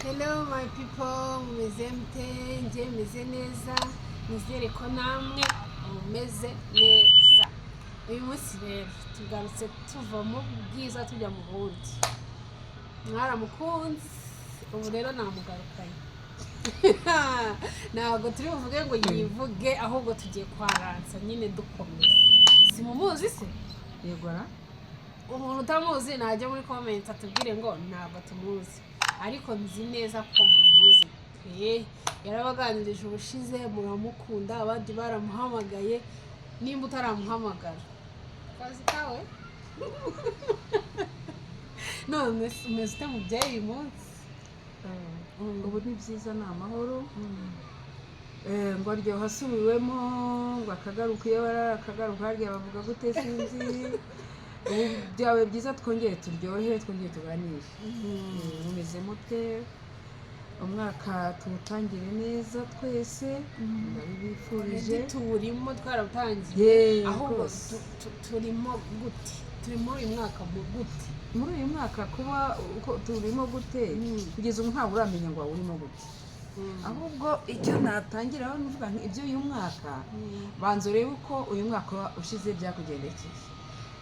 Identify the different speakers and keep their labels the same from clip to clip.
Speaker 1: Hello my people, mumeze mute? Njye meze neza, nizere ko namwe mumeze neza. Uyu munsi rero tugarutse tuva mu bwiza tujya mu bundi. Mwaramukunze, ubu rero namugarukanye. Ntabwo turi buvuge ngo yivuge, ahubwo tugiye kwaransa nyine dukomeza. Si mumuzi se?
Speaker 2: Yego ra.
Speaker 1: Umuntu utamuzi najya muri comment atubwire ngo ntabwo tumuzi, ariko nzi neza ko mumuzi pe. Yarabaganirije ubushize, muramukunda, abandi baramuhamagaye. Nimba utaramuhamagara, kazi kawe. None se umeze ute mubyeyi uyu munsi?
Speaker 2: Ubu ni byiza, ni amahoro. Ngo aryoha asubiwemo, ngo akagaruka iyo barara akagaruka harya bavuga gute sinzi. Ubu byabaye byiza, twongere turyohe, twongere tuganire. Mumeze mute? Umwaka tuwutangire neza twese, ndabibifurije.
Speaker 1: Tuwurimo, twarawutangiye. Ahubwo
Speaker 2: Rwose.
Speaker 1: Turimo gute? Turi muri uyu mwaka mu gute?
Speaker 2: Muri uyu mwaka kuba uko turimo gute? Kugeza ubu ntabwo uramenya ngo wawurimo gute. Ahubwo icyo natangiraho nuvuga nti ibyo uyu mwaka, banza urebe uko uyu mwaka ushize byakugendekeye,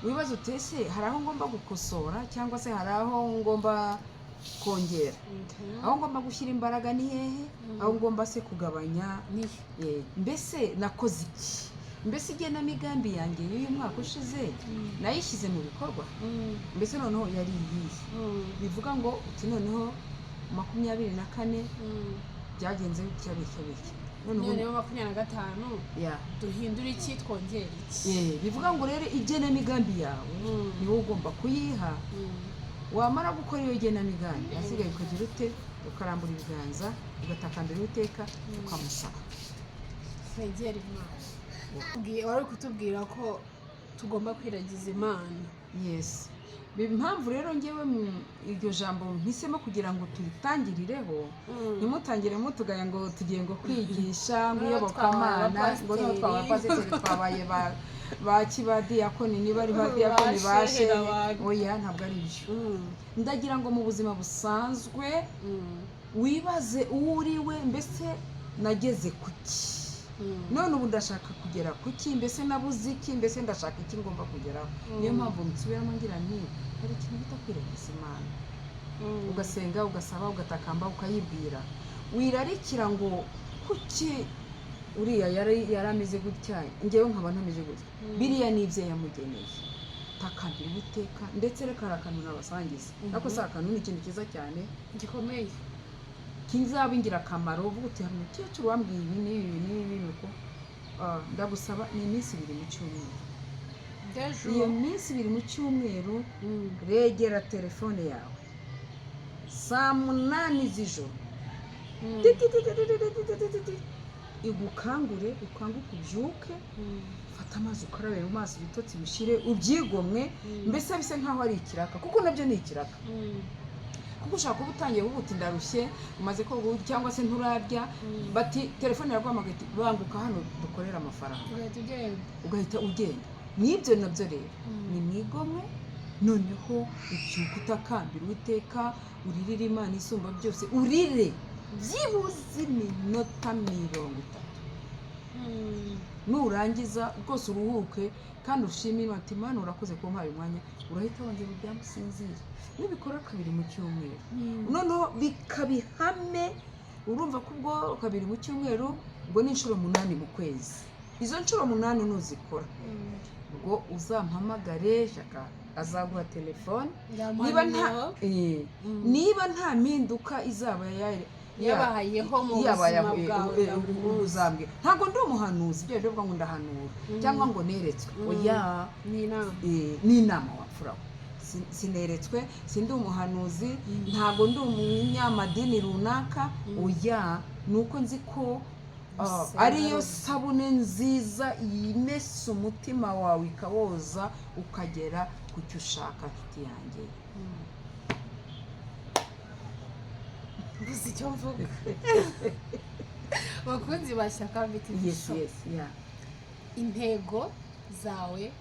Speaker 2: wibaza uti: ese hari aho ngomba gukosora cyangwa se hari aho ngomba kongera? Aho ngomba gushyira imbaraga ni hehe? Aho ngomba se kugabanya?
Speaker 1: Ni
Speaker 2: Mbese nakoze iki? Mbese igenamigambi yanjye y'uyu mwaka ushize nayishyize mu bikorwa? Mbese noneho yari iyihe? Bivuga ngo uti noneho 24 byagenze bitya bitya bitya, noneho
Speaker 1: Noneho 25 duhindure iki, twongere iki?
Speaker 2: Bivuga ngo rero igenamigambi yawe ni wowe ugomba kuyiha. Wamara gukora iyo genamigambi, ahasigaye ukagira ute? Ukarambura ibiganza, ugatakambira Uwiteka, ukamusaba.
Speaker 1: Twegere Imana. Wari uri kutubwira ko tugomba kwiragiza Imana.
Speaker 2: Yes. Impamvu rero ngewe mu iryo jambo mpisemo kugira ngo turitangirireho, ntimutangire mutugaya ngo tugiye ngo kwigisha ngo
Speaker 1: Noneho
Speaker 2: iyobokamana,
Speaker 1: twabaye
Speaker 2: ngo noneho twabaye
Speaker 1: abapasiteri.
Speaker 2: abapasiteri, twabaye ba kibadiyakoni, niba ari ba diyakoni,
Speaker 1: Ba
Speaker 2: ba
Speaker 1: shehe
Speaker 2: shehe.
Speaker 1: n'abandi.
Speaker 2: Oya, ntabwo ari byo. Ndagira ngo mu buzima busanzwe wibaze uwo uri we. Mbese nageze ku ki? None ubu ndashaka kugera ku ki? Mbese nabuze iki? Mbese ndashaka iki ngomba kugeraho? Niyo mpamvu nsubiramo ngira nti hari ikintu bita kwiragiza Imana, ugasenga, ugasaba, ugatakamba, ukayibwira. Wirarikira ngo kuki uriya yari ameze gutya, ngewe nkaba ntameze gutya? Biriya ni ibyo yamugeneye. Takambira Uwiteka. Ndetse reka hari akantu nabasangiza, ariko si akantu, ni ikintu cyiza cyane
Speaker 1: gikomeye
Speaker 2: kizaba ingirakamaro. Uvuga uti: hari umukecuru wambwiye ibi n'ibi n'ibi, nuko ndagusaba, ni iminsi 2 mu cyumweru.
Speaker 1: Dejo.
Speaker 2: Iyo minsi 2 mu cyumweru, regera telefone yawe saa 8 z'ijoro, ti ti ti ti ti ti ti ti ti ti ti, igukangure, ukanguke, ubyuke, fata amazi ukarabe mu maso, ibitotsi bishire, ubyigomwe. Mbese bisa nkaho ari ikiraka, kuko nabyo ni ikiraka, kuko ushobora kuba utangiye kuvuga uti ndarushye, umaze koga cyangwa se nturarya, bati telefone iraguhamagaye iti: banguka hano dukorere amafaranga.
Speaker 1: Ugahita ugenda.
Speaker 2: Ugahita ugenda. N'ibyo nabyo rero ni mwigomwe, noneho ubyuka utakambira Uwiteka, uririre Imana isumba byose, urire byibuze iminota 30. Nurangiza rwose uruhuke kandi ushime Imana uti: Imana, urakoze kuba umpaye umwanya. Urahita wongera uryame usinzire. Nubikora kabiri mu cyumweru, noneho bikaba ihame, urumva ko ubwo kabiri mu cyumweru, ubwo ni inshuro 8 mu kwezi. Izo nshuro 8 nuzikora, ubwo uzampamagare, Shaka azaguha telefone. Niba nta niba nta mpinduka izaba
Speaker 1: Yabayeho mu buzima
Speaker 2: yabayeho,
Speaker 1: bwawe bwa buri munsi.
Speaker 2: Uzambwira. Ntabwo ndi umuhanuzi, ibyo bivuga ngo ndahanura cyangwa ngo neretswe, oya.
Speaker 1: Ni inama.
Speaker 2: Ni inama wapfura we. Sineretswe, sindi umuhanuzi, ntabwo ndi umunyamadini runaka, oya. Ni uko nzi ko
Speaker 1: Gusenga
Speaker 2: ariyo
Speaker 1: ari-
Speaker 2: sabune nziza yimesa umutima wawe, ikawoza, ukagera ku cyo ushaka, nshuti yanjye.
Speaker 1: Mbuze icyo mvuga. Bakunzi ba Shyaka BTV Show,
Speaker 2: Yes, yeah.
Speaker 1: intego zawe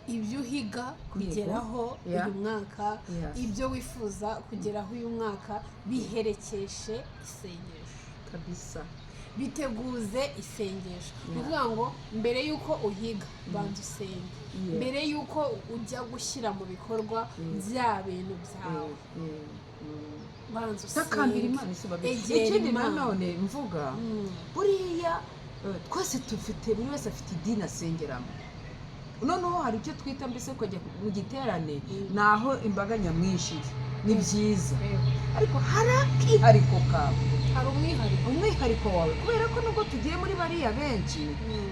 Speaker 1: Ibyo uhiga kugeraho uyu mwaka, ibyo wifuza kugeraho uyu mwaka, biherekeshe isengesho.
Speaker 2: Kabisa.
Speaker 1: Biteguze isengesho. Ni ukuvuga ngo mbere y'uko uhiga, banza usenge. Mbere y'uko ujya gushyira mu bikorwa bya bintu byawe, banza
Speaker 2: Takambira
Speaker 1: usenge.
Speaker 2: Imana isumba byose.
Speaker 1: Egera
Speaker 2: Ikindi
Speaker 1: Imana.
Speaker 2: nanone mvuga, buriya twese dufite, buri wese afite idini asengeramo. Noneho hari icyo twita mbese kujya mu giterane, ni aho imbaga nyamwinshi iri, ni byiza, ariko hari akihariko kawe.
Speaker 1: Hari umwihariko.
Speaker 2: Umwihariko wawe, kubera ko nubwo tugiye muri bariya benshi,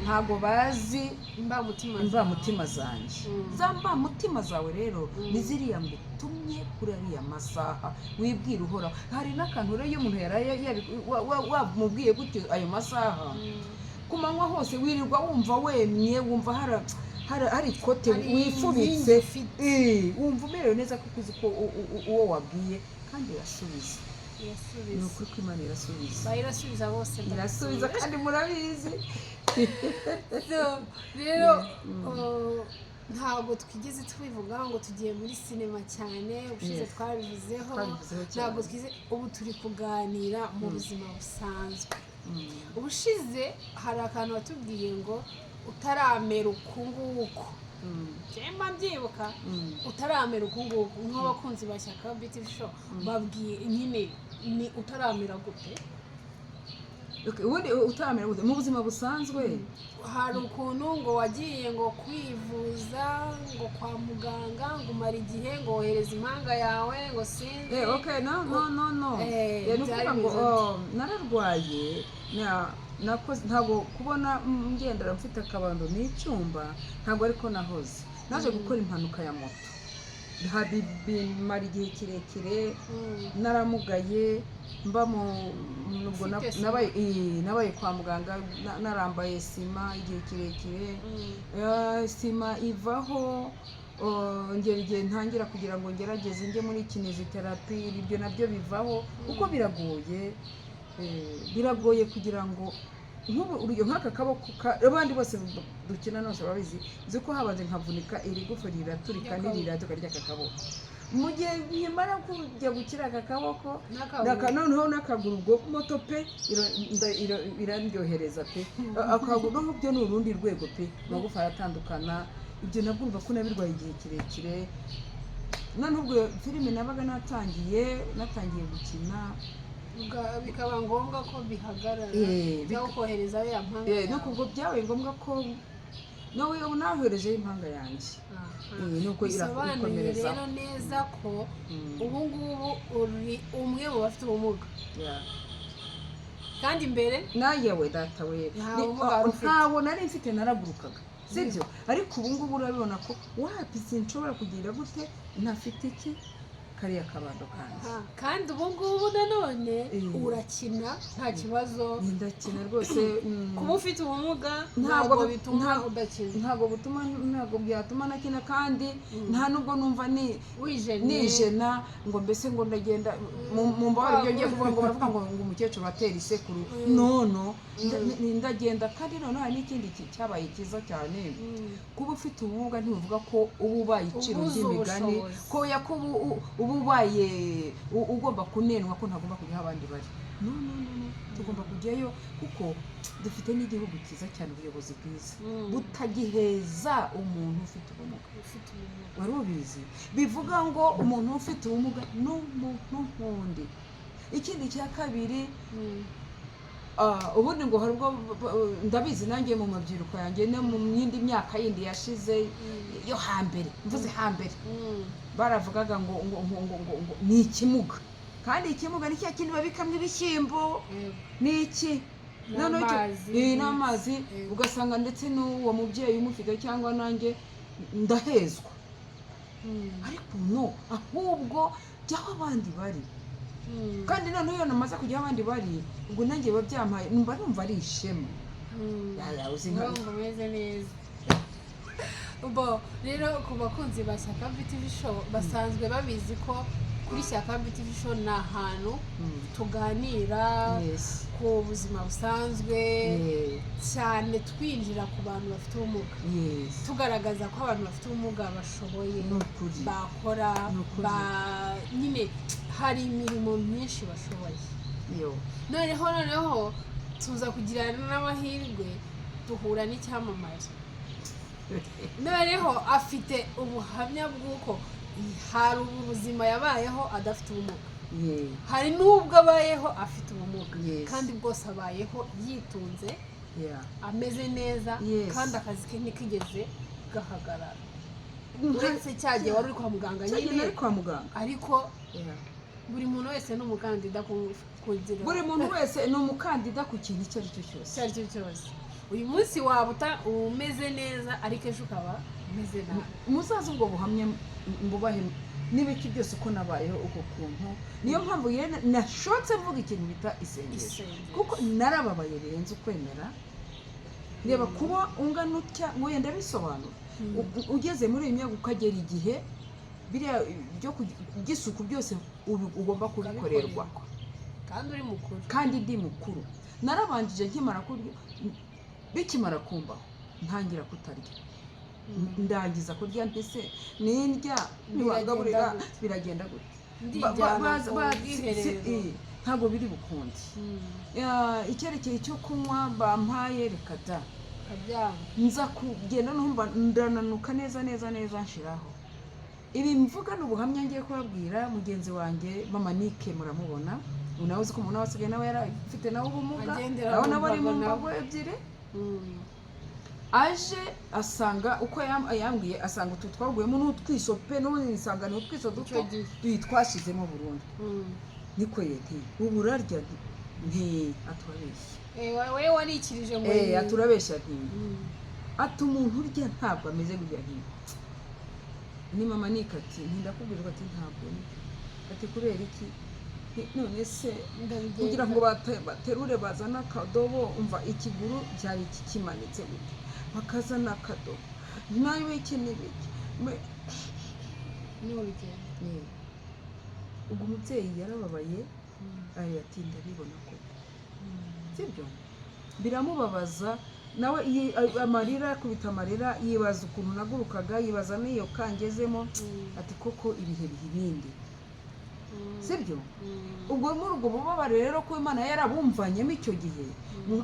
Speaker 2: ntabwo bazi
Speaker 1: imbamutima zawe.
Speaker 2: Imvamutima zanjye. Za mbamutima zawe rero ni ziriya ngutumye kuri ariya masaha wibwira Uhoraho. Hari n'akantu rero, iyo umuntu yaraye wamubwiye gutyo ayo masaha, ku manywa hose wirirwa wumva wemye, wumva hari ikote
Speaker 1: Hari
Speaker 2: wifubitse.
Speaker 1: inkingi ufite.
Speaker 2: Wumva umerewe neza kuko uzi ko uwo wabwiye kandi irasubiza. Ni
Speaker 1: Irasubiza.
Speaker 2: ukuri ko Imana irasubiza.
Speaker 1: Bayirasubiza bose.
Speaker 2: Irasubiza kandi murabizi.
Speaker 1: So, rero ntabwo twigeze tubivuga ngo tugiye muri sinema cyane ubushize. Twabivuzeho.
Speaker 2: Twabivuzeho cyane.
Speaker 1: Ntabwo twize, ubu turi kuganira mu buzima busanzwe. Ubushize hari akantu watubwiye ngo utaramera uku nguku, mba mbyibuka, utaramera uku nguku, nk'abakunzi ba Shyaka BTV Show babwiye nyine ni utaramera gute?
Speaker 2: Okay, ubundi utaramera gute mu buzima busanzwe?
Speaker 1: Hari ukuntu ngo wagiye ngo kwivuza ngo kwa muganga, ngo umara igihe, ngo wohereza impanga yawe, ngo sinzi.
Speaker 2: Okay, no, no, no, no. Ni
Speaker 1: Byari
Speaker 2: ukuvuga ngo
Speaker 1: bimeze
Speaker 2: oh, nararwaye, nakoze, ntabwo kubona ngendera mfite akabando n'icyumba, ntabwo ariko nahoze. Naje gukora impanuka ya moto, bimara igihe kirekire naramugaye, mba mu nubwo
Speaker 1: Ufite sima.
Speaker 2: nabaye kwa muganga, narambaye sima igihe kirekire. Sima ivaho, oh, ngera igihe ntangira kugira ngo ngerageze njye muri kinésithérapie, ibyo nabyo bivaho kuko biragoye, biragoye kugira ngo nk'ubu urugero nk'aka kaboko abandi bose dukina bose babizi, nzi ko habanje nkavunika iri gufa riraturika.
Speaker 1: Ry'akaboko.
Speaker 2: Niriraturika ry'aka kaboko, mu gihe nkimara kujya gukira aka kaboko,
Speaker 1: N'akaguru.
Speaker 2: Noneho n'akaguru, ubwo moto pe irandyohereza pe. Akaguru noneho byo ni urundi rwego pe, amagufa aratandukana. Ibyo nabwo urumva ko nabirwaye igihe kirekire. Noneho ubwo filime nabaga natangiye gukina,
Speaker 1: Bikaba ngombwa ko bihagarara cyangwa kohereza ya mpanga yawe.
Speaker 2: Nuko ubwo byabaye ngombwa ko nawe ubu nahoherejeho impanga yanjye. Nuko
Speaker 1: Bisobanuye
Speaker 2: irakomerezaho.
Speaker 1: rero neza ko ubu ngubu uri umwe mu bafite ubumuga, kandi mbere
Speaker 2: Nayewe data we.
Speaker 1: Nta bumuga wari ufite.
Speaker 2: Ntawo nari mfite, naragurukaga, sibyo? Ariko ubu ngubu urabibona ko wapi, sinshobora kugira gute ntafite iki kariya kabando kanjye.
Speaker 1: Ah, kandi ubu ngubu nanone urakina nta kibazo.
Speaker 2: Ndakina rwose.
Speaker 1: Kuba ufite ubumuga
Speaker 2: Ntabwo
Speaker 1: ntabwo bituma udakina.
Speaker 2: Ntabwo byatuma nakina, kandi nta nubwo numva ni
Speaker 1: Wijene.
Speaker 2: Nijena ngo mbese ngo ndagenda mu mbabare, ibyo ngiye kuvuga ngo baravuga ngo umukecuru atera isekuru. No, no, ndagenda. Kandi noneho hari n'ikindi cyabaye cyiza cyane. Kuba ufite ubumuga ntibivuga ko uba ubaye iciro
Speaker 1: Ubuze
Speaker 2: ry'imigani,
Speaker 1: ubushobozi.
Speaker 2: ko ya ko uba ubaye ugomba kunenwa, ko ntagomba kujya aho abandi bari. No, no, no, no, tugomba kujyayo kuko dufite n'igihugu cyiza cyane, ubuyobozi bwiza butagiheza umuntu ufite ubumuga.
Speaker 1: Ufite ubumuga.
Speaker 2: Wari ubizi? Bivuga ngo umuntu ufite ubumuga ni umuntu nk'undi. Ikindi cya kabiri, ubundi ngo hari ubwo ndabizi nanjye mu mabyiruko yanjye no mu yindi myaka yindi yashize yo hambere, mvuze hambere, baravugaga ngo ni ikimuga, kandi ikimuga ni cya kindi babikamo ibishyimbo. Ni iki? Noneho
Speaker 1: N'amazi.
Speaker 2: N'amazi. Ugasanga ndetse n'uwo mubyeyi umufite cyangwa nanjye ndahezwa. Ariko no, ahubwo jyaho abandi bari. Kandi noneho iyo namaze kujya aho abandi bari, ubwo nanjye biba byampaye, numva ari ishema. Ya, uzi
Speaker 1: Urumva umeze neza. Bo rero ku bakunzi ba Shyaka BTV Show basanzwe babizi ko Kuri Shyaka TV Show ni ahantu tuganira ku buzima busanzwe, cyane twinjira ku bantu bafite ubumuga, tugaragaza ko abantu bafite ubumuga bashoboye,
Speaker 2: Ni ukuri.
Speaker 1: bakora,
Speaker 2: Ni ukuri.
Speaker 1: nyine hari imirimo myinshi bashoboye. Noneho tuza kugirana n'amahirwe duhura n'icyamamare. Noneho afite ubuhamya bw'uko hari ubuzima yabayeho adafite ubumuga, hari n'ubwo abayeho afite ubumuga, kandi bwose abayeho yitunze, ameze neza, kandi akazi ke ntikigeze gahagarara, uretse cya gihe wari uri kwa muganga
Speaker 2: Cya gihe
Speaker 1: nyine.
Speaker 2: nari kwa muganga.
Speaker 1: Ariko buri muntu wese ni umukandida kugira
Speaker 2: Buri muntu wese ni umukandida ku kintu icyo ari cyo cyose.
Speaker 1: Icyo ari cyo cyose. Uyu munsi waba umeze neza, ariko ejo ukaba umeze nabi.
Speaker 2: Muzaze ubwo buhamya mbubahe n'ibiki byose uko nabayeho, uko kuntu. Niyo mpamvu yewe nashotse mvuga ikintu bita isengesho,
Speaker 1: Isengesho.
Speaker 2: kuko narababaye birenze ukwemera. Reba kuba ungana utya, ngo yenda bisobanura, ugeze muri iyi myaka, ukagera igihe biriya byo by'isuku byose ugomba kubikorerwa.
Speaker 1: Kandi uri mukuru.
Speaker 2: Kandi ndi mukuru. Narabanjije nkimara kurya, bikimara kumbaho ntangira kutarya, ndangiza kurya, mbese nindya ntiwagaburira.
Speaker 1: Biragenda gute?
Speaker 2: Biragenda gute?
Speaker 1: Ndijyana ku bwiherero.
Speaker 2: Ntabwo biri bukunde. Icyerekeye cyo kunywa bampaye, reka da.
Speaker 1: Ukabyanga.
Speaker 2: Nza kugenda numva ndananuka neza neza neza, nshiraho. Ibi mvuga ni ubuhamya ngiye kubabwira. Mugenzi wanjye mama Nike muramubona. Ubu nawe uzi ko umuntu wasigaye nawe yari afite nawe ubumuga,
Speaker 1: Agendera
Speaker 2: nawe
Speaker 1: mu
Speaker 2: nawe ari mu
Speaker 1: mbago nawe.
Speaker 2: mbago ebyiri. Aje asanga uko yambwiye, asanga utu twaguyemo n'utwiso pe, n'ubundi nsanga ni utwiso duto.
Speaker 1: Icyo gihe.
Speaker 2: Tuyi twashizemo burundu. Niko ye, nti ubu urarya? Nti aturabeshya.
Speaker 1: Wowe warikirije ngo
Speaker 2: Aturabeshya, nti ati umuntu urya ntabwo ameze gutya. Nti ni mama Nika, ati ntindakubwirwa, ati ntabwo nibyo, ati kubera iki? Nti none se
Speaker 1: Ndabigenza.
Speaker 2: kugira ngo baterure bazane akadobo, umva ikiguru cyari kimanitse gutya, bakazana akadobo nawe iki n'ibiki.
Speaker 1: Ni urugendo.
Speaker 2: Ubwo umubyeyi yarababaye, ati ndabibona koko, sibyo, biramubabaza nawe, amarira akubita amarira, yibaza ukuntu nagurukaga, yibaza n'iyo kangezemo, ati koko ibihe biha ibindi, sibyo? Ubwo muri ubwo bubabare rero, ko Imana yarabumvanyemo icyo gihe,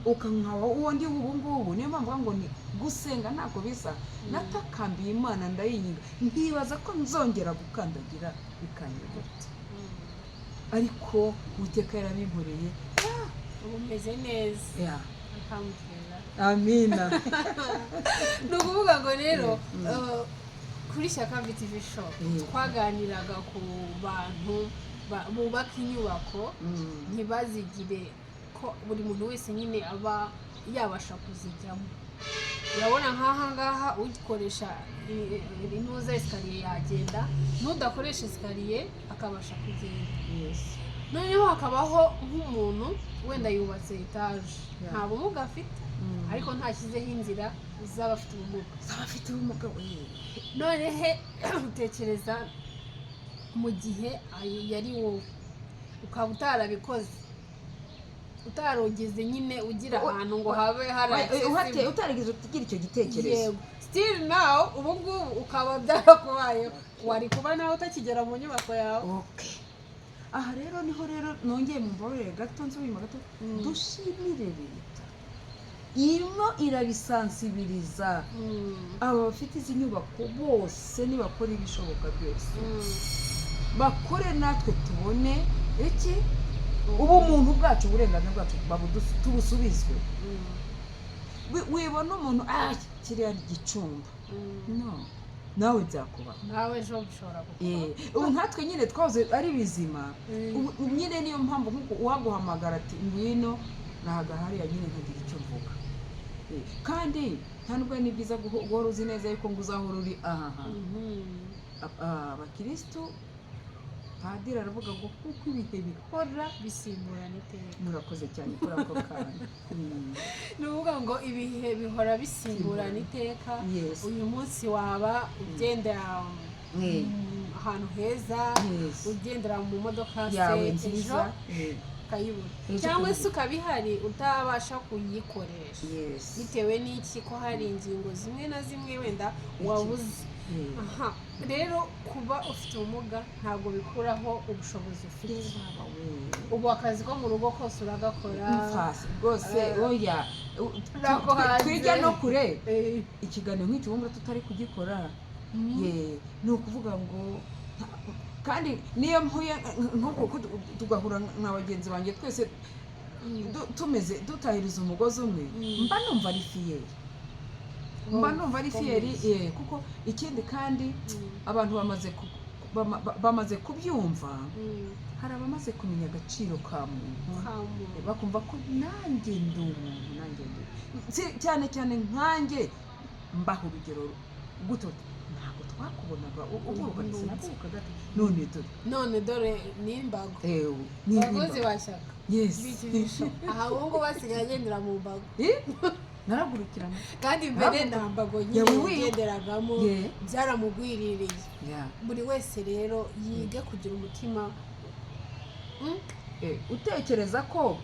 Speaker 2: ukankaba uwo ndi ubu ngubu. Niyo mpamvu mvuga ngo ni gusenga ntabwo bisa. Natakambiye Imana, ndayinginga, nkibaza ko nzongera gukandagira bikanyobera, ariko Uwiteka yarabinkoreye.
Speaker 1: Ubu umeze neza. Alhamdulillah.
Speaker 2: Amina.
Speaker 1: Ni ukuvuga ngo rero kuri Shyaka TV Show twaganiraga ku bantu bubaka inyubako ntibazigire ko buri muntu wese nyine aba yabasha kuzijyamo. Urabona nk'aha ngaha, ukoresha intuza escalier yagenda, n'udakoresha escalier akabasha kugenda. Noneho hakabaho nk'umuntu wenda yubatse etaje, nta bumuga afite, ariko ntashyizeho inzira z'abafite ubumuga.
Speaker 2: Z'abafite ubumuga we.
Speaker 1: Nonehe utekereza mu gihe yari wowe ukaba utarabikoze, utarugeze nyine ugira ahantu ngo habe hari accessible.
Speaker 2: Utarigeze ugira icyo gitekerezo.
Speaker 1: Yego, still now ubu ngubu ukaba byarakubayeho, wari kuba nawe utakigera mu nyubako yawe.
Speaker 2: Okay. Aha rero niho rero nongeye, mu mbabarire gato nsubira inyuma gato, dushimire leta irimo irabisansibiriza aba bafite izi nyubako bose. Nibakora ibishoboka byose, bakore natwe tubone iki ubumuntu bwacu, uburenganzira bwacu tubusubizwe. Wibona umuntu, ah, kiriya gicumba, no nawe byakubaho.
Speaker 1: Nawe ejo bishobora kukubaho.
Speaker 2: Ubu nkatwe nyine twahoze ari bizima. Ubu nyine niyo mpamvu nk'uko uwaguhamagara ati ngwino, nahaga hariya nyine nkagira icyo mvuga. Kandi nta nubwo ari byiza guhora uzi neza yuko ngo uzahora uri aha hantu. Abakirisitu, padiri aravuga ngo kuko ibihe bihora
Speaker 1: bisimburana iteka.
Speaker 2: Murakoze cyane kuri ako kantu.
Speaker 1: Ni ukuvuga ngo ibihe bihora bisimburana iteka. Uyu munsi waba ugendera ahantu heza, ugendera mu modoka se,
Speaker 2: yawe
Speaker 1: ejo
Speaker 2: nziza.
Speaker 1: ukayibura,
Speaker 2: Ejo
Speaker 1: cyangwa se
Speaker 2: ukayibura.
Speaker 1: ukaba ihari utabasha kuyikoresha bitewe n'iki, ko hari ingingo zimwe na zimwe wenda wabuze. Aha rero, kuba ufite ubumuga ntabwo bikuraho ubushobozi ufite.
Speaker 2: Baba we.
Speaker 1: Ubu akazi ko mu rugo kose uragakora.
Speaker 2: Mfasi rwose. Oya.
Speaker 1: Nako hanze.
Speaker 2: Twijya no kure, ikiganiro nk'iki wumva tutari kugikora. Ye, ni ukuvuga ngo kandi niyo mpuye nk'uko tugahura nka bagenzi banjye twese, tumeze dutahiriza umugozi umwe, mba numva ari fier, mba numva ari fier. Ye, kuko ikindi kandi abantu bamaze kubyumva, hari abamaze kumenya agaciro ka muntu,
Speaker 1: Kamuntu.
Speaker 2: bakumva ko nanjye ndi umuntu, nanjye ndi cyane cyane nkanjye mbaha urugero guto, ntabwo twakubonaga uguruka, ndetse nagurukaga ati none dore.
Speaker 1: None dore ni imbago.
Speaker 2: Ewe, ni
Speaker 1: Abakozi
Speaker 2: imbago.
Speaker 1: ba Shyaka bikinisho aha, ubu ngubu basigaye agendera mu mbago.
Speaker 2: Eh, naragurukirana.
Speaker 1: Kandi mbere nta mbago nyine yagenderagamo. Byaramugwiririye. Buri wese rero yige kugira umutima.
Speaker 2: Utekereza ko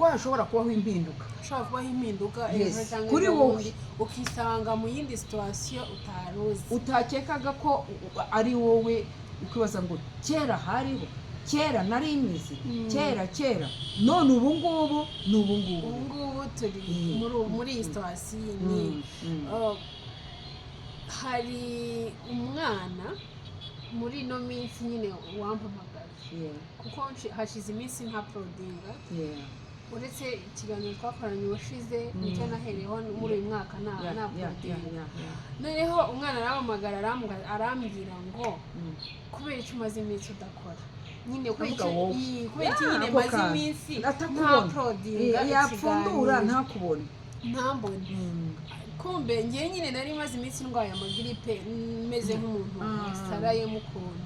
Speaker 2: hashobora kubaho impinduka.
Speaker 1: Ushobora kubaho impinduka ejo cyangwa
Speaker 2: Kuri
Speaker 1: ejo
Speaker 2: wowe.
Speaker 1: bundi, ukisanga mu yindi situation utari uzi,
Speaker 2: utakekaga ko ari wowe, ukibaza ngo kera hariho, kera nari imizi, kera kera, none ubu ngubu ni ubu ngubu.
Speaker 1: Ubu ngubu turi muri iyi situation ni hari umwana muri ino minsi nyine wampamagaye, kuko hashize iminsi nta uploadinga, uretse ikiganiro twakoranye ubushize, nicyo nahereyeho muri uyu mwaka nta nta uploadinga. Noneho umwana arampamagara, arambwira ngo kubera icyo umaze iminsi udakora nyine, kubera
Speaker 2: Avuga wowe.
Speaker 1: Kubera iki nyine
Speaker 2: Ako
Speaker 1: maze
Speaker 2: kantu.
Speaker 1: iminsi nta
Speaker 2: Atakubona.
Speaker 1: uploadinga
Speaker 2: Yapfundura
Speaker 1: ikiganiro,
Speaker 2: ntakubone.
Speaker 1: ntambone. Kumbe ngewe nyine nari maze iminsi ndwaye amagiripe, meze nk'umuntu wasarayemo ukuntu,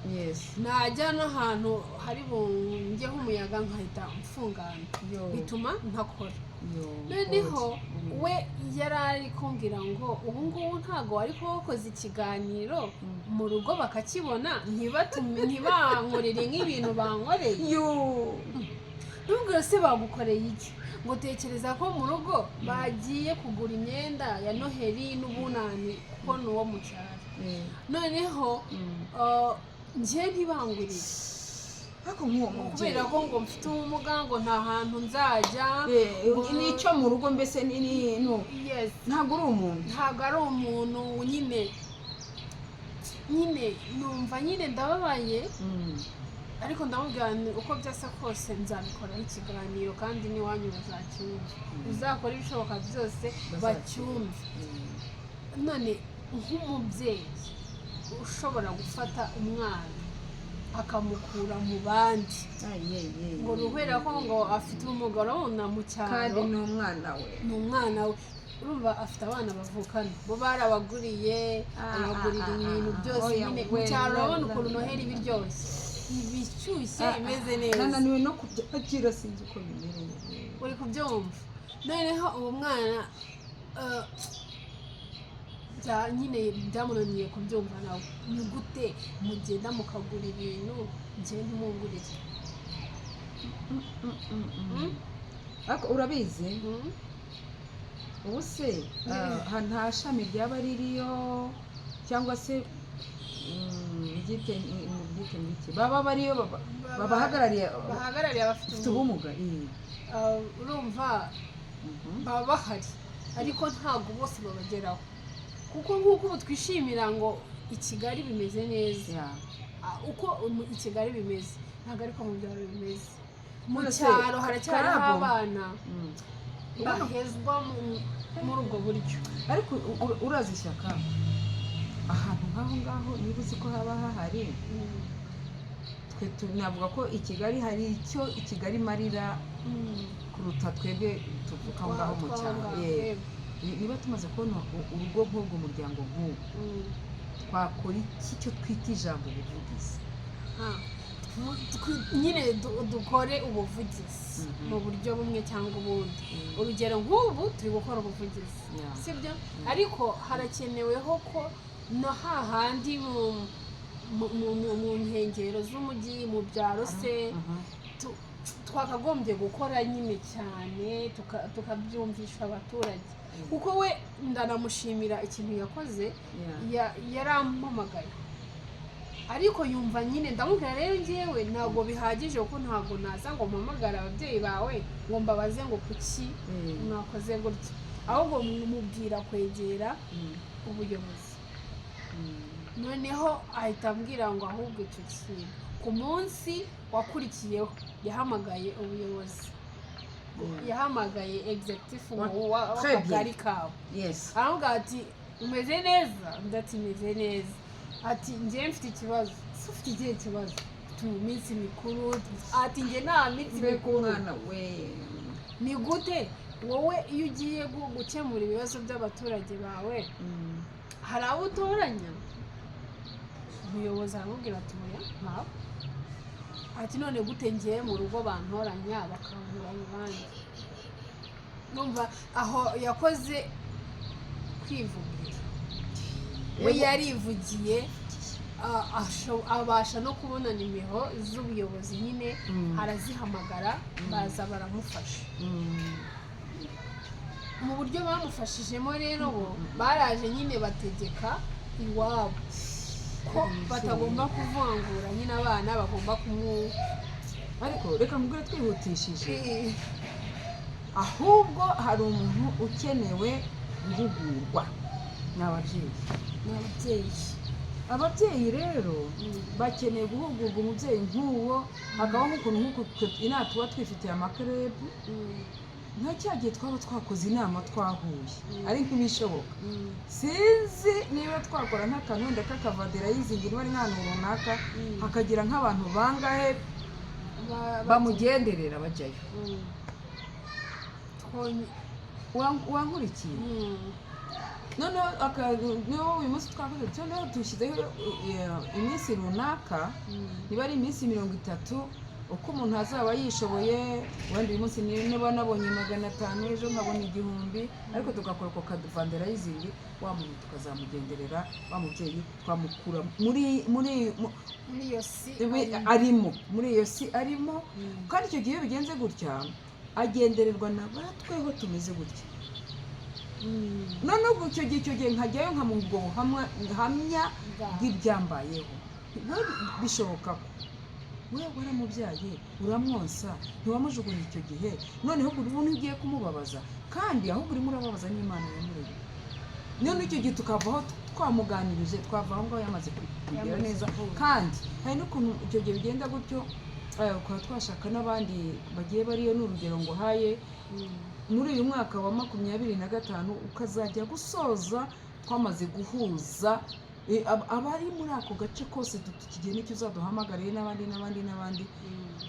Speaker 1: najya n'ahantu hari bungeho umuyaga nkahita mfungana,
Speaker 2: Yo.
Speaker 1: bituma ntakora.
Speaker 2: Yo,
Speaker 1: Noneho
Speaker 2: God.
Speaker 1: We yari ari kumbwira ngo ubu ngubu ntabwo wari kuba wakoze ikiganiro mu rugo bakakibona, ntibatume, ntibankorere nk'ibintu bankoreye.
Speaker 2: Yo.
Speaker 1: Ntubwire se bagukoreye iki, ngo tekereza ko mu rugo bagiye kugura imyenda ya Noheli n'Ubunani, kuko ni uwo mu cyaro. Noneho njye ntibangurire.
Speaker 2: Ariko nk'uwo mubyeyi
Speaker 1: Kubera ko ngo mfite ubumuga, ngo nta hantu nzajya.
Speaker 2: Ni icyo mu rugo mbese ni ntabwo uri umuntu.
Speaker 1: Ntabwo ari umuntu nyine. Nyine numva nyine ndababaye, ariko ndamubwira nti uko byasa kose nzabikoraho ikiganiro, kandi n'iwanyu bazacyumva, uzakora ibishoboka byose bacyumve. None nk'umubyeyi ushobora gufata umwana akamukura mu bandi, ngo ni ukubera ko ngo afite ubumuga, urabona mu cyaro,
Speaker 2: Kandi ni umwana we.
Speaker 1: Ni umwana we. Urumva afite abana bavukana, bo barabaguriye, abagurira ibintu byose.
Speaker 2: Oya,
Speaker 1: Nyine mu
Speaker 2: we,
Speaker 1: cyaro urabona ukuntu Noheli iba iryoshye, iba ishyushye, imeze neza.
Speaker 2: Nananiwe no kubyakira, sinzi uko bimereye.
Speaker 1: Uri kubyumva? Noneho uwo mwana nyine byamunaniye kubyumva nawe, ni gute mugenda mukagura ibintu, njyewe ntimungurire?
Speaker 2: Ariko urabizi, ubu se nta shami ryaba ririyo, cyangwa se ryite mu byite ngiki, baba bariyo babahagarariye?
Speaker 1: Bahagarariye abafite
Speaker 2: Bafite
Speaker 1: ubumuga.
Speaker 2: ubumuga, eh.
Speaker 1: Urumva baba bahari, ariko ntabwo bose babageraho, kuko nk'uko ubu twishimira ngo i Kigali bimeze neza, uko i Kigali bimeze ntabwo ariko mu byaro bimeze. Mu
Speaker 2: None se,
Speaker 1: cyaro haracyariho
Speaker 2: Karabo?
Speaker 1: abana bahezwa muri ubwo buryo.
Speaker 2: Ariko urazi Ishyaka, ahantu nk'aho ngaho niba uzi ko haba hahari, twe navuga ko i Kigali hari icyo i Kigali imarira kuruta twebwe tuvuka aho ngaho mu cyaro. Niba tumaze kubona urugo nk'ubwo, umuryango nk'uwo, twakora iki cyo twita ijambo ubuvugizi?
Speaker 1: Nyine dukore ubuvugizi mu buryo bumwe cyangwa ubundi. Urugero nk'ubu turi gukora ubuvugizi, sibyo? Ariko harakeneweho ko no hahandi mu mu nkengero z'umujyi, mu byaro se, twakagombye gukora nyine cyane, tukabyumvisha abaturage, kuko we ndanamushimira ikintu yakoze. Yarampamagaye, ariko yumva nyine ndamubwira rero ngewe ntabwo bihagije, kuko ntabwo naza ngo mpamagare ababyeyi bawe ngo mbabaze ngo kuki mwakoze gutya, ahubwo mubwira kwegera ubuyobozi. Noneho ahita ambwira ngo ahubwo icyo kintu, ku munsi wakurikiyeho yahamagaye ubuyobozi, yahamagaye executive
Speaker 2: Très bien.
Speaker 1: w'akagari kabo. Aramubwira ati: "Umeze neza?" Undi ati: "Meze neza." Ati: "Njye mfite ikibazo." "Se ufite ikihe kibazo?" "Turi mu minsi mikuru." Ati: "Njye nta minsi
Speaker 2: Mbega
Speaker 1: mikuru."
Speaker 2: umwana we!
Speaker 1: Ni gute wowe iyo ugiye gukemura ibibazo by'abaturage bawe hari abo utoranya? Umuyobozi aramubwira ati: "Oya, ntabwo." Ati: "None gute ngiye mu rugo bantoranya bakankura mu bandi?" Numva aho yakoze kwivugira, we yarivugiye, abasha no kubona nimero z'ubuyobozi nyine, arazihamagara, baza baramufasha. Mu buryo bamufashijemo rero, bo baraje nyine bategeka iwabo ko batagomba kuvangura nyine abana, bagomba kumu
Speaker 2: Ariko reka mubwire twihutishije, ahubwo hari umuntu ukenewe guhugurwa, ni ababyeyi.
Speaker 1: Ni ababyeyi.
Speaker 2: Ababyeyi rero bakeneye guhugurwa. Umubyeyi nk'uwo hakabaho nk'ukuntu nk'uku twe inaha tuba twifitiye ama club, nka cya gihe twaba twakoze inama twahuye, ari nk'ibishoboka, sinzi niba twakora nk'akantu wenda k'aka fundraising, niba ari nk'ahantu runaka, hakagira nk'abantu bangahe bamugenderera bajyayo. Wankurikiye? Noneho niba uyu munsi twakoze, noneho dushyizeho iminsi runaka, niba ari iminsi 30, uko umuntu azaba yishoboye, wenda uyu munsi niba nabonye 500, ejo nkabona 1000, ariko tugakora ako ka fundraising, wa muntu tukazamugenderera, wa mubyeyi twamukura muri
Speaker 1: Muri iyo si
Speaker 2: arimo muri iyo si arimo. Kandi icyo gihe iyo bigenze gutya, agendererwa na batweho tumeze gutya. Noneho ubwo icyo gihe nkajyayo nkamuha ubwo buhamya bw'ibyambayeho. We bishoboka ko we waramubyaye, uramwonsa, ntiwamujugunye icyo gihe, noneho ubwo ubu ntugiye kumubabaza, kandi ahubwo urimo urababaza n'Imana yamuremye. None icyo gihe tukavaho twamuganirije, twava aho ngaho yamaze kugira
Speaker 1: Yamaze
Speaker 2: neza.
Speaker 1: kuvuga.
Speaker 2: Kandi hari n'ukuntu icyo gihe bigenda gutyo, ukaba twashaka n'abandi bagiye bariyo. Ni urugero nguhaye. Muri uyu mwaka wa 25 ukazajya gusoza twamaze guhuza abari muri ako gace kose, tukigiye n'icyo uzaduhamagariye n'abandi n'abandi n'abandi,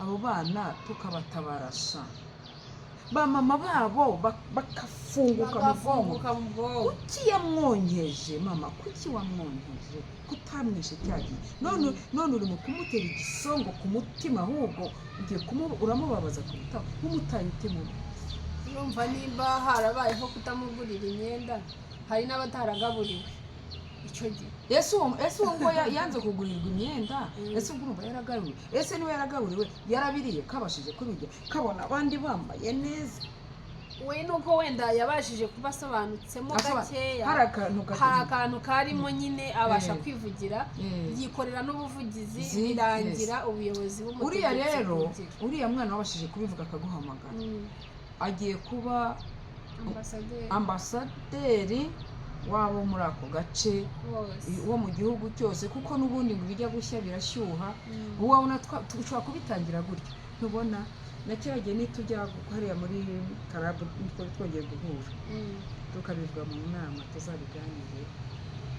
Speaker 2: abo bana tukabatabarasha ba mama babo bakafunguka mu bwonko.
Speaker 1: Bagafunguka mu bwonko.
Speaker 2: Kuki yamwonkeje mama? Kuki wamwonkeje? Kutamwishe cya gihe? None uri mu kumutera igisongo ku mutima, ahubwo ugiye uramubabaza kurutaho nk'umutaye umutima.
Speaker 1: Urumva nimba harabayeho kutamugurira imyenda, hari n'abataragaburiwe icyo gihe.
Speaker 2: Ese uwo nguwo yanze kugurirwa imyenda? Ese ubwo urumva yaragaburiwe? Ese niba yaragaburiwe, yarabiriye, kabashije kubirya, kabona abandi bambaye neza?
Speaker 1: We nuko wenda yabashije kuba asobanutsemo gakeya.
Speaker 2: Hari akantu gato.
Speaker 1: Hari akantu karimo nyine, abasha kwivugira, yikorera n'ubuvugizi, birangira ubuyobozi
Speaker 2: Uriya
Speaker 1: bumutegetse
Speaker 2: rero,
Speaker 1: kugira.
Speaker 2: uriya mwana wabashije kubivuga akaguhamagara, agiye kuba
Speaker 1: ambasaderi.
Speaker 2: Ambasaderi wabo muri ako gace
Speaker 1: bose.
Speaker 2: Wo mu gihugu cyose, kuko n'ubundi ngo ibijya gushya birashyuha. Wabona dushobora kubitangira gutya, ntubona na kera gihe nitujya hariya muri karabu twari twongeye guhura, tukabivuga mu nama, tuzabiganire.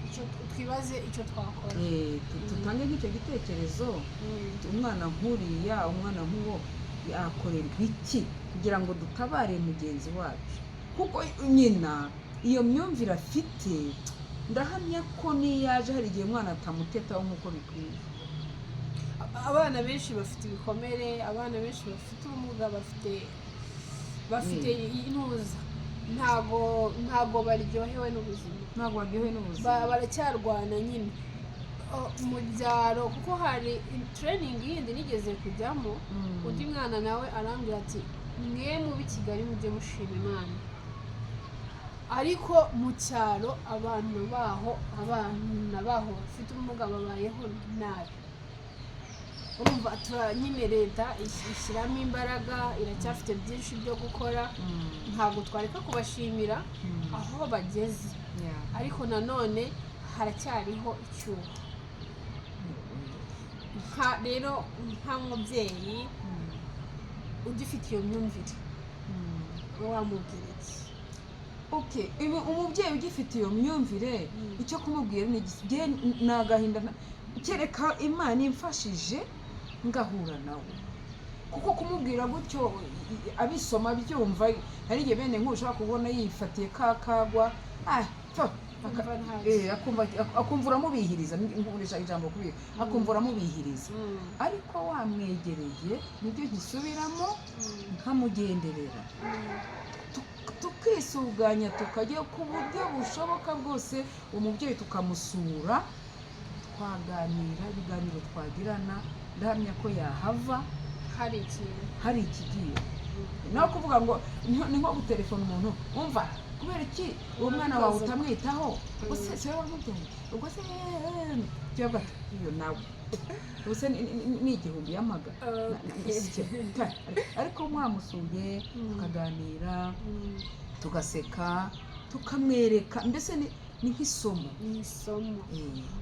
Speaker 1: Icyo twibaze, icyo twakora.
Speaker 2: Tutange nk'icyo gitekerezo. Umwana nk'uriya, umwana nk'uwo yakorerwa iki kugira ngo dutabare mugenzi wacu? Kuko nyina iyo myumvire afite, ndahamya ko n'iyo aje hari igihe umwana atamutetaho nk'uko bikwiye.
Speaker 1: Abana benshi bafite ibikomere, abana benshi bafite ubumuga, bafite intuza, ntago baryohewe n'ubuzima.
Speaker 2: Ntabwo baryohewe n'ubuzima.
Speaker 1: Baracyarwana nyine. Mu byaro, kuko hari training yindi nigeze kujyamo, undi mwana nawe arambwira ati: "Mwe mubi Kigali mujye mushima Imana, ariko mu cyaro abantu baho, abana baho bafite ubumuga babayeho nabi." Urumva nyine leta ishyiramo imbaraga, iracyafite byinshi byo gukora. Ntabwo twareka kubashimira aho bageze, ariko nanone haracyariho icyuho. Nka rero nk'umubyeyi ugifite iyo myumvire, wamubwira iki?
Speaker 2: Okay, ibi umubyeyi ugifite iyo myumvire, icyo kumubwira ni ni agahinda, kereka Imana imfashije ngahura nawe, kuko kumubwira gutyo abisoma byumva, hari igihe bene nk'ubu ushobora kubona yifatiye ka kagwa, ah, pfa,
Speaker 1: Akumva ntacyo.
Speaker 2: Akumva uramubihiriza, nkoresha ijambo kubiha, akumva uramubihiriza. Ariko wamwegereye, nibyo gisubiramo, nkamugenderera, tukisuganya, tukajya ku buryo bushoboka bwose umubyeyi tukamusura, twaganira ibiganiro twagirana, ndahamya ko yahava
Speaker 1: hari ikintu
Speaker 2: hari ikigiye. Naho kuvuga ngo ni nko gutelefona umuntu, umva, kubera iki uwo mwana wawe utamwitaho? Ubwo se si wowe wamubyaye? Ubwo se cyangwa iyo nawe ubwo se ni 1000 y'amaga? Ariko mwamusuye, tukaganira, tugaseka, tukamwereka, mbese ni nk'isomo.
Speaker 1: Ni isomo.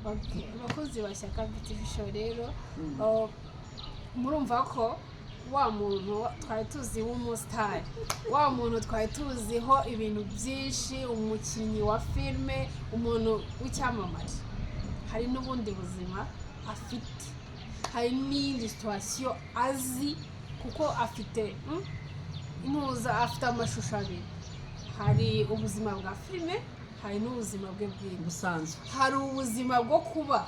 Speaker 1: Okay. Abakozi ba Shyaka Beauty Show rero, murumva ko wa muntu twari tuzi w'umusitari, wa muntu twari tuziho ibintu byinshi, umukinnyi wa filime, umuntu w'icyamamare, hari n'ubundi buzima afite, hari n'iyindi situation azi, kuko afite intuza, afite amashusho abiri: hari ubuzima bwa filime, hari n'ubuzima bwe bwite
Speaker 2: busanzwe.
Speaker 1: Hari ubuzima bwo kuba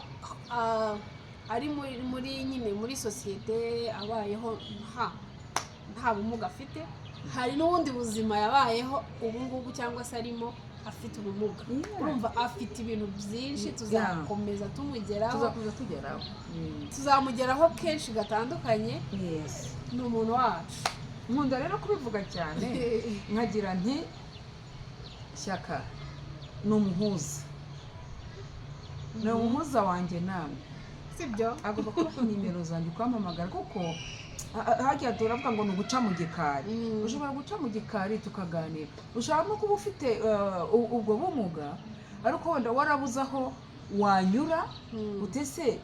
Speaker 1: ari muri nyine muri sosiyete, abayeho nta bumuga afite. Hari n'ubundi buzima yabayeho ubu ngubu cyangwa se arimo afite ubumuga. Urumva afite ibintu byinshi, tuzakomeza tumugeraho.
Speaker 2: Tuzakomeza tugeraho.
Speaker 1: Tuzamugeraho kenshi gatandukanye. Ni umuntu wacu.
Speaker 2: Nkunda rero kubivuga cyane, nkagira nti Shyaka ni umuhuza, ni umuhuza wanjye namwe.
Speaker 1: Sibyo?
Speaker 2: Agomba kubaha nimero zanjye ukampamagara, kuko hajya turavuga ngo ni uguca mu gikari. Ushobora guca mu gikari tukaganira, ushobora no kuba ufite ubwo bumuga, ariko wenda warabuze aho wanyura, utese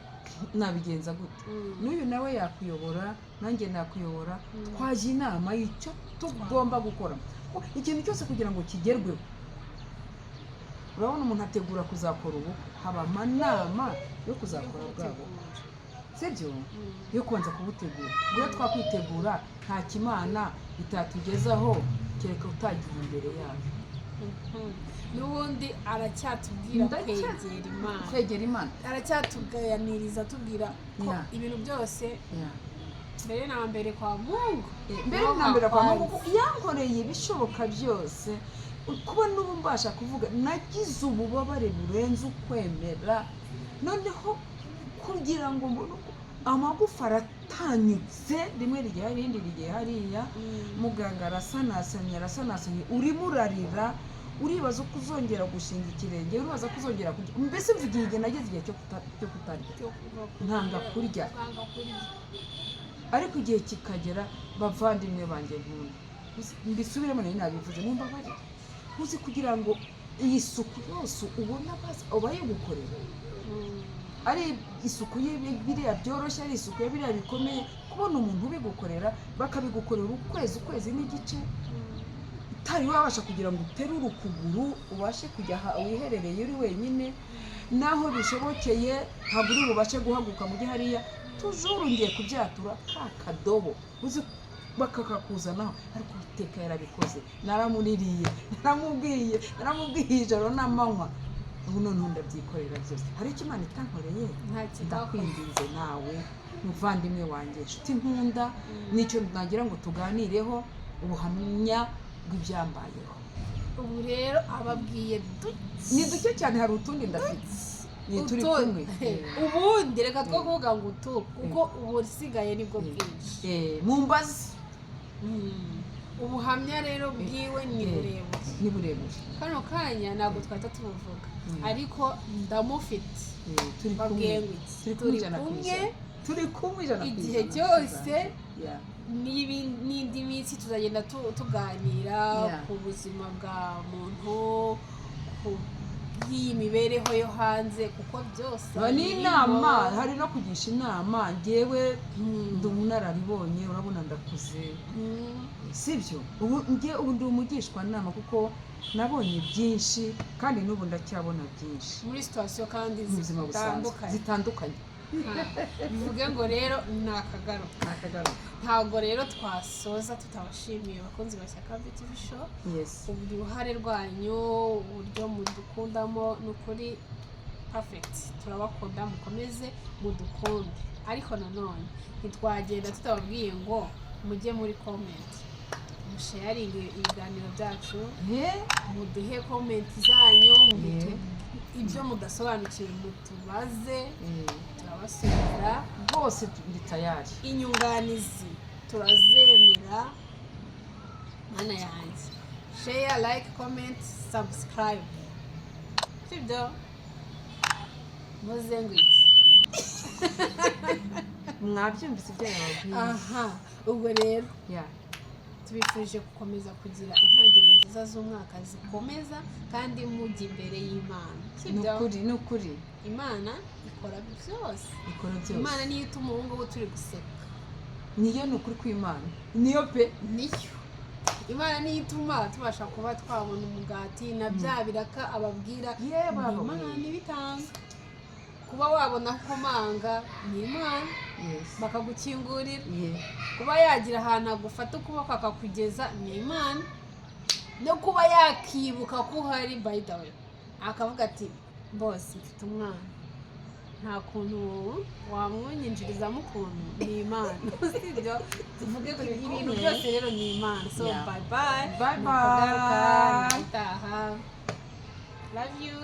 Speaker 2: nabigenza gute? N'uyu nawe yakuyobora, nanjye nakuyobora, twajya inama y'icyo tugomba gukora. Kuko ikintu cyose kugira ngo kigerweho, urabona umuntu ategura kuzakora ubukwe, haba amanama yo kuzakora bwa bukwe, sibyo? Yo kubanza kubutegura. Ubwo iyo twakwitegura, nta kimana itatugezaho, kereka utagiye imbere yayo.
Speaker 1: N'ubundi aracyatubwira kwegera Imana.
Speaker 2: Kwegera Imana.
Speaker 1: Aracyatuganiriza, atubwira ko ibintu byose mbere na mbere kwa Mungu.
Speaker 2: Mbere na mbere kwa Mungu, kuko yankoreye ibishoboka byose kuba n'ubu mbasha kuvuga. Nagize ububabare burenze ukwemera, noneho kugira ngo mbone uko amagufa aratanyutse, rimwe rigiye hariya, irindi rigiye hariya. Muganga arasanasanye, arasanasanye, urimo urarira, uribaza uko uzongera gushinga ikirenge, uribaza ko uzongera kurya. Mbese mvugiye igihe nageze igihe cyo kutarya, nkanga kurya.
Speaker 1: Nkanga kurya.
Speaker 2: Ariko igihe kikagera, bavandimwe banjye nkunda, mbisubiremo, nari nabivuze, mumbabarire, uzi kugira ngo iyi suku yose ubona abayigukorera, ari isuku y'ibiriya byoroshye, ari isuku ya biriya bikomeye, kubona umuntu ubigukorera, bakabigukorera ukwezi, ukwezi n'igice, utari wabasha kugira ngo uterure ukuguru, ubashe kujya aha wiherereye uri wenyine, naho bishobokeye ntabwo uri bubashe guhaguruka mu gihe hariya tujuru ngiye kubyatura ka kadobo, uzi bakakakuzanaho. Ariko Uwiteka yarabikoze. Naramuririye, naramubwiye, naramubwiye ijoro n'amanywa, ubu noneho ndabyikorera byose. Hari icyo Imana itankoreye?
Speaker 1: Nta kitakoze.
Speaker 2: Ndakwinginze nawe muvandimwe wanjye, inshuti nkunda, nicyo nagira ngo tuganireho, ubuhamya bw'ibyambayeho.
Speaker 1: Ubu rero ababwiye duke.
Speaker 2: Ni duke cyane, hari utundi ndafite. Ni turi
Speaker 1: Utu-
Speaker 2: kumwe.
Speaker 1: Ubundi reka two kuvuga ngo utu, kuko ubusigaye nibwo bwinshi.
Speaker 2: Mumbaze.
Speaker 1: Ubuhamya rero bwiwe ni burebure.
Speaker 2: Ni burebure.
Speaker 1: Kano kanya ntabwo twahita tubuvuga, ariko ndamufite.
Speaker 2: Turi kumwe.
Speaker 1: Babwiye ngo iki?
Speaker 2: Turi kumwe
Speaker 1: Turi
Speaker 2: 100%
Speaker 1: kumwe.
Speaker 2: Turi kumwe 100%.
Speaker 1: Igihe cyose. N'indi minsi tuzagenda tuganira ku buzima bwa muntu, ku bw'iyi mibereho yo hanze, kuko byose
Speaker 2: Ba
Speaker 1: birimo.
Speaker 2: N'inama, hari no kugisha inama. Ngewe ndi umunararibonye, urabona ndakuze, sibyo? Ubu nge ubu ndi umugishwanama kuko nabonye byinshi kandi n'ubu ndacyabona byinshi.
Speaker 1: Muri situation kandi
Speaker 2: mu buzima busanzwe
Speaker 1: zitandukanye.
Speaker 2: Zitandukanye.
Speaker 1: Bivuge ngo rero ni akagaruka.
Speaker 2: Akagaruka.
Speaker 1: Ntabwo rero twasoza tutabashimiye, abakunzi ba Shyaka TV Show, uruhare rwanyu, uburyo mudukundamo, ni ukuri perfect. Turabakunda, mukomeze mudukunde. Ariko nanone ntitwagenda tutababwiye ngo mujye muri comment, musharinge ibiganiro byacu, muduhe comment zanyu, ibyo mudasobanukiwe mutubaze, turabasubiza.
Speaker 2: Rwose ndi tayari.
Speaker 1: Inyunganizi turazemera. Mana yanjye, share, like, comment, subscribe, sibyo? Muze ngo iki?
Speaker 2: Mwabyumvise ibyo yababwiye.
Speaker 1: Aha, ubwo rero tubifurije gukomeza kugira intangiriro nziza z'umwaka zikomeza, kandi mujya imbere y'Imana,
Speaker 2: Ni
Speaker 1: sibyo?
Speaker 2: ukuri, ni ukuri.
Speaker 1: Imana ikora byose.
Speaker 2: Ikora byose.
Speaker 1: Imana niyo ituma ubu ngubu turi guseka.
Speaker 2: Niyo, ni ukuri kw'Imana, niyo pe.
Speaker 1: Niyo Imana niyo ituma tubasha kuba twabona umugati na bya biraka ababwira.
Speaker 2: Ye
Speaker 1: Ni
Speaker 2: baba.
Speaker 1: Imana ibitanga. Kuba wabona komanga ni Imana, bakagukingurira. Kuba yagira ahantu agufata ukuboko akakugeza ni Imana. No kuba yakibuka ko uhari, by the way, akavuga ati: "Bose mfite umwana, nta kuntu wamwunyinjirizamo ukuntu." Ni Imana, sibyo? Tuvuge ko
Speaker 2: Turi
Speaker 1: ibintu
Speaker 2: kumwe.
Speaker 1: byose rero ni Imana. So bye bye.
Speaker 2: Bye
Speaker 1: Nakagaruka,
Speaker 2: bye.
Speaker 1: utaha. Love you.